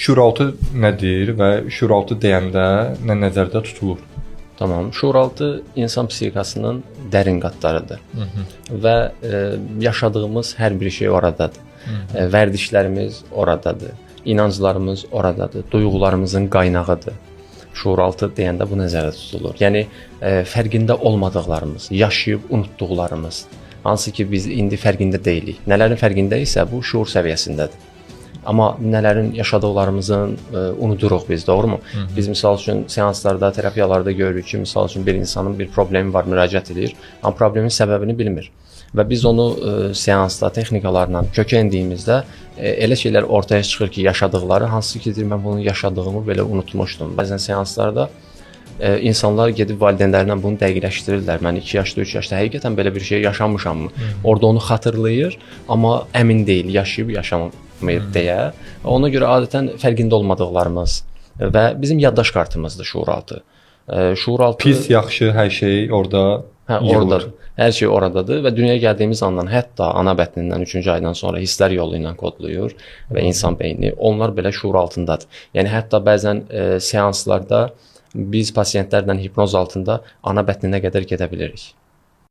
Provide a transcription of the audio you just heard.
Şuuraltı nədir və şuuraltı deyəndə nə nəzərdə tutulur? Tamam. Şuuraltı insan psixikasının dərin qatlarıdır. Hı -hı. Və yaşadığımız hər bir şey oradadır. Hı -hı. Vərdişlərimiz oradadır. İnanclarımız oradadır. Duyğularımızın qaynağıdır. Şuuraltı deyəndə bu nəzərdə tutulur. Yəni fərqində olmadıqlarımız, yaşayıb unutduqlarımız, hansı ki biz indi fərqində deyilik. Nələrin fərqindəyiksə bu şuur səviyyəsindədir. Amma nələrin yaşadıqlarımızın unuduruq biz, doğrumu? Hı -hı. Biz misal üçün seanslarda, terapiyalarda görürük ki, misal üçün bir insanın bir problemi var, müraciət edir, amma problemin səbəbini bilmir. Və biz onu seansda, texnikalarla kökə endiyimizdə elə şeylər ortaya çıxır ki, yaşadıqları, hansı ki, deyir, mən bunu yaşadığımı belə unutmuşdum. Bəzən seanslarda insanlar gedib valideynlərindən bunu dəqiqləşdirirlər. Mən 2 yaşda, 3 yaşda həqiqətən belə bir şey yaşamışammı? Orada onu xatırlayır, amma əmin deyil, yaşayıb yaşamayıb deyə. Ona görə adətən fərqində olmadıqlarımız və bizim yaddaş kartımızdır şuuraltı. Şuuraltı pis, yaxşı, hər şey orada. Hə, oradadır. Hər şey oradadır və dünyaya gəldiyimiz andan, hətta ana bətnindən 3-cü aydan sonra hisslər yolu ilə kodlayır və insan beyni, onlar belə şuur altındadır. Yəni hətta bəzən seanslarda biz pasientlərlə hipnoz altında ana bətninə qədər gedə bilirik.